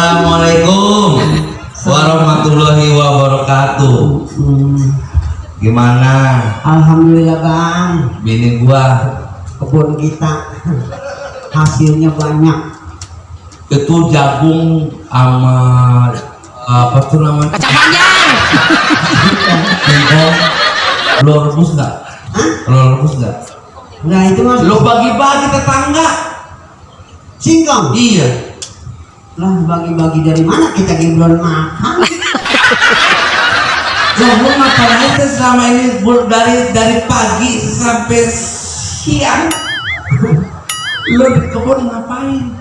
Assalamualaikum warahmatullahi wabarakatuh. Gimana? Alhamdulillah bang, Bini gua kebun kita hasilnya banyak. itu jagung sama apa tuh namanya? Kacang panjang. Singkong. Lo rebus nggak? Nah itu mas, Lo bagi-bagi tetangga. singkong. Iya. Lah bagi-bagi dari mana, kita belum makan. Lah lo makan aja selama ini dari pagi sampai siang. Lo di kebun ngapain?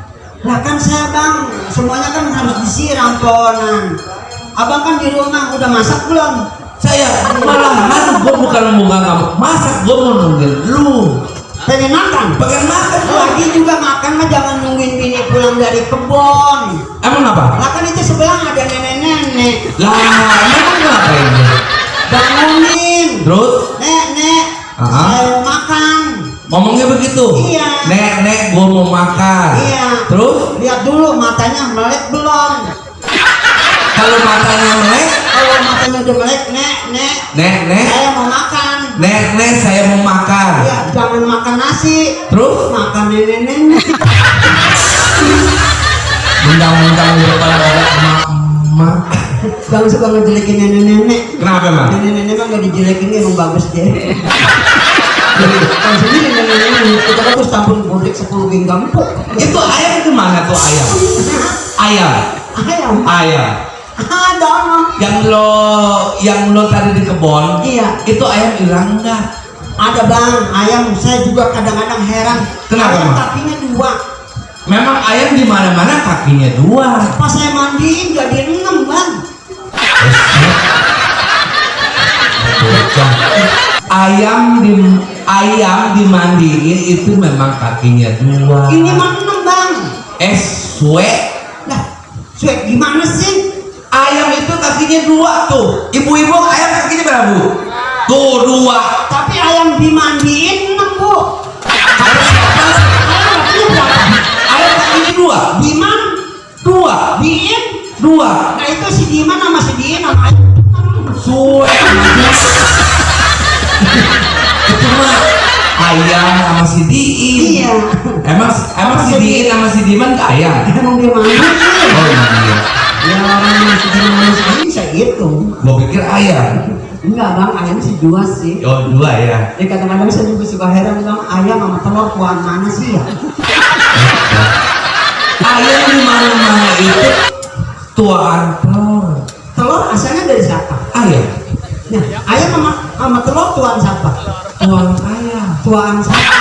Lah kan saya bang, semuanya kan harus disiram pohonan. Abang kan di rumah udah masak belum? Saya malahan gue bukan bunga kamu masak, gue mau nungguin lu Pengen makan? pengen makan Lagi juga makan mah jangan nungguin bini pulang dari kebun. emang apa? Lah kan itu sebelah ada nenek-nenek. Lah emang ngapain? Bangunin. Terus Nek, saya mau makan. ngomongnya begitu? Iya. Nek gue mau makan. Iya. Terus Lihat dulu matanya melek belum? kalau matanya melek, Kalau matanya udah melek, nek, nek saya mau makan. nek saya mau makan. Ya, jangan makan nasi. Terus Makan nenek-nenek. undang-undang di kepala ada emak. Jangan suka ngejelekin nenek-nenek. Kenapa emang? Nenek-nenek mah gak dijelekin, emang bagus deh. Kan sendiri nenek-nenek kita bagus tampun bodek 10 genggam empuk. Itu ayam kemana tuh ayam? Ayam. Ayam. Ada ono. Yang lo tadi di kebun, Iya. itu ayam hilang nggak? Ada bang, ayam saya juga kadang-kadang heran. Kenapa, Ayam Bang? kakinya 2. Memang ayam di mana-mana kakinya 2. Pas saya mandiin jadi 6 bang. Ayam dimandiin itu memang kakinya 2. Ini mah 6 bang. Swek. Lah, suek gimana sih? Ayam itu kakinya 2 tuh. Ibu-ibu ayam kakinya berapa bu? Tuh 2. Tapi ayam dimandiin 6 bu. Ayam Ayam kakinya berapa? ayam kakinya 2. Diman, 2. Diin. 2. Nah itu si Diman sama si Diin sama ayam. Swek. Itu mah ayam sama si Diin. Iya. Emang si Diin sama si Diman ke ayam? Emang dia mandi. Oh iya. Ya orang si Diman sendiri saya hitung. Gua pikir ayam. Enggak bang, ayam sih 2 sih. Oh 2 ya. Ya kadang-kadang saya juga suka heran bang, ayam sama telur tuan mana sih ya? Ayam di mana-mana itu tuaan telur. Telur asalnya dari siapa? Ayam. Nah, ayam sama telur tuan siapa? Tuaan ayam. Tuan siapa?